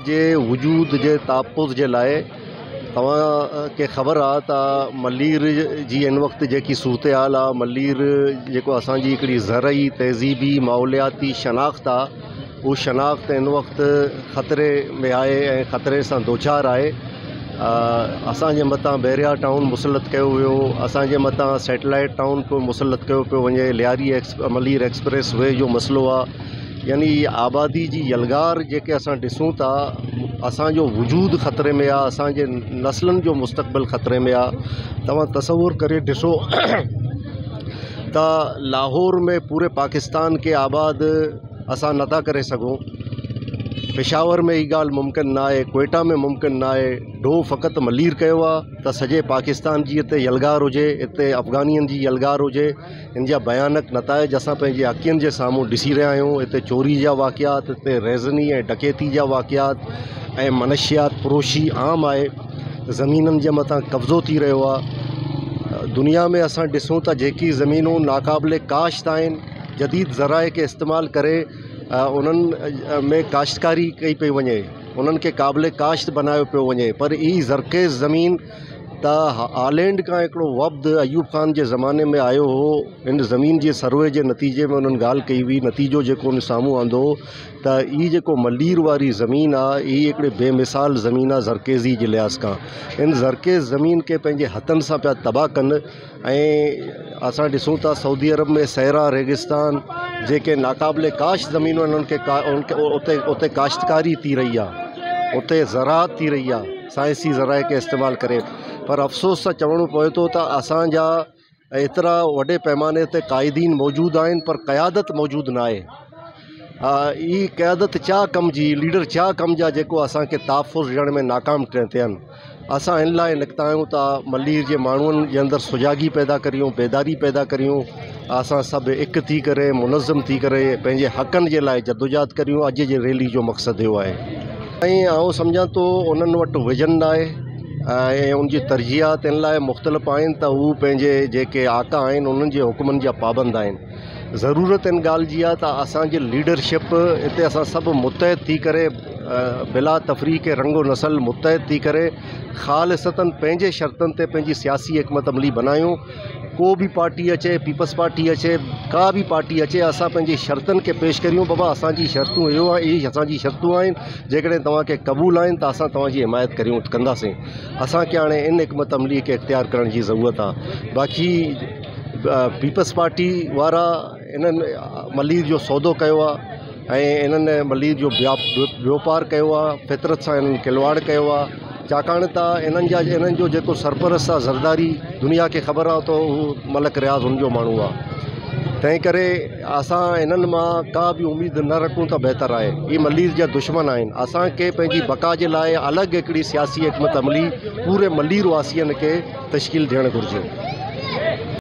جي وجود جي تحفظ جي لاء توهان کي خبر آ ته ملير جي هن وقت جيڪي صورتحال آ ملير جيڪو اسان جي هڪڙي زرعي تهذيبي ماحولياتي شناخت آ اهو شناخت هن وقت خطري ۾ آهي ۽ خطري سان دوچار آهي اسان جي مٿان بحريا ٽائون مسلط ڪيو ويو اسان جي مٿان سيٽلائيٽ ٽائون پيو مسلط ڪيو پيو وڃي لياري ملير ايڪسپريس وي جو مسئلو آ يعني آبادي جي يلغار جيڪي اسان ڏسون ٿا اسان جو وجود خطري ۾ آهي اسان جي نسلن جو مستقبل خطري ۾ آهي توهان تصور ڪري ڏسو ته لاهور ۾ پوري پاڪستان کي آباد اسان نٿا ڪري سگهون پشاور ۾ هي ڳالهه ممڪن نه آهي ڪوئيٽا ۾ ممڪن نه آهي ڏوهه فقط ملير ڪيو آهي ته سڄي پاڪستان جي هتي يلغار هجي هتي افغانين جي يلغار هجي ان جا ڀيانڪ نتائج اسان پنهنجي اکين جي سامهون ڏسي رهيا آهيون هتي چوري جا واقعات هتي رهزني ۽ ڊڪيتي جا واقعات ۽ منشيات فروشي عام آهي زمينن جي مٿان قبضو ٿي رهيو آهي دنيا ۾ اسان ڏسون ته جيڪي زمينون ناقابل ڪاشت آهن جديد ذرائع کي استعمال ڪري انهن ۾ ڪاشتڪاري ڪئي پئي وڃي انهن کي قابل ڪاشت بنايو پيو وڃي پر هي زرخيز زمين ته هالينڊ کان هڪڙو وفد ايوب خان جي زماني ۾ آيو هو ان زمين جي سروي جي نتيجي ۾ انهن ڳالهه ڪئي هئي نتيجو جيڪو ان سامهون آندو ته هي جيڪو ملير واري زمين آهي هي هڪڙي بي مثال زمين آهي زرخيزي جي لحاظ کان ان زرخيز زمين کي پنهنجي هٿن سان پيا تباهه ڪن ۽ اسان ڏسون ٿا سعودي عرب ۾ صحرا ريگستان جيڪي ناقابل ڪاشت زمينون آهن انهن کي اتي اتي ڪاشتڪاري ٿي رهي آهي اتي زراعت ٿي رهي آهي سائنسي ذرائع کي استعمال ڪري پر افسوس سان چوڻو پوي ٿو ته اسان جا ايترا وڏي پيماني تي قائدين موجود آهن پر قيادت موجود نه آهي هي قيادت ڇا ڪم جي ليڊر ڇا ڪم جا جيڪو اسان کي تحفظ ڏيڻ ۾ ناڪام ٿين اسان ان لاء نڪتا آهيون ته ملير جي ماڻهن جي اندر سجاڳي پيدا ڪريون بيداري پيدا ڪريون اسان سڀ هڪ ٿي ڪري منظم ٿي ڪري پنهنجي حقن جي لاء جدوجهد ڪريون اڄ جي ريلي جو مقصد اهو آهي ۽ آئون سمجهان ٿو انهن وٽ ويزن نه آهي ۽ ان جي ترجيحات ان لاء مختلف آهن ته هو پنهنجي جيڪي آقا آهن انهن جي حڪمن جا پابند آهن ضرورت ان ڳالهه جي آهي ته اسانجي ليڊرشپ هتي اسان سڀ متحد ٿي ڪري بلا تفريق رنگ و نسل متحد ٿي ڪري خالصتاً پنهنجي شرطن تي پنهنجي سياسي حڪمت عملي بنايون ڪو به پارٽي اچي پيپلز پارٽي اچي ڪا به پارٽي اچي اسان پنهنجي شرطن کي پيش ڪريون بابا اسان جي شرطون اهو آهي اهي اسان جي شرطون آهن جيڪڏهن توهان کي قبول آهن ته اسان توهان جي حمايت ڪريون ڪنداسين اسان کي هاڻي ان حڪمت عملي کي اختيار ڪرڻ جي ضرورت آهي باقي پيپلز پارٽي وارا انهن ملير جو سودو ڪيو آهي ۽ انهن ملير جو ويوپار ڪيو آهي فطرت سان انهن کلواڙ ڪيو آهي ڇاڪاڻ ته انهن جا انهن جو جيڪو سرپرست آهي زرداري دنيا کي خبر آهي ته هو ملڪ رياض ان جو ماڻهو آهي تنهن ڪري اسان انهن مان ڪا به اميد نه رکون ته بهتر آهي هي ملير جا دشمن آهن اسانکي پنهنجي بقا جي لاء الڳ هڪڙي سياسي حڪمت عملي پوري ملير واسين کي تشڪيل ڏيڻ گهرجي.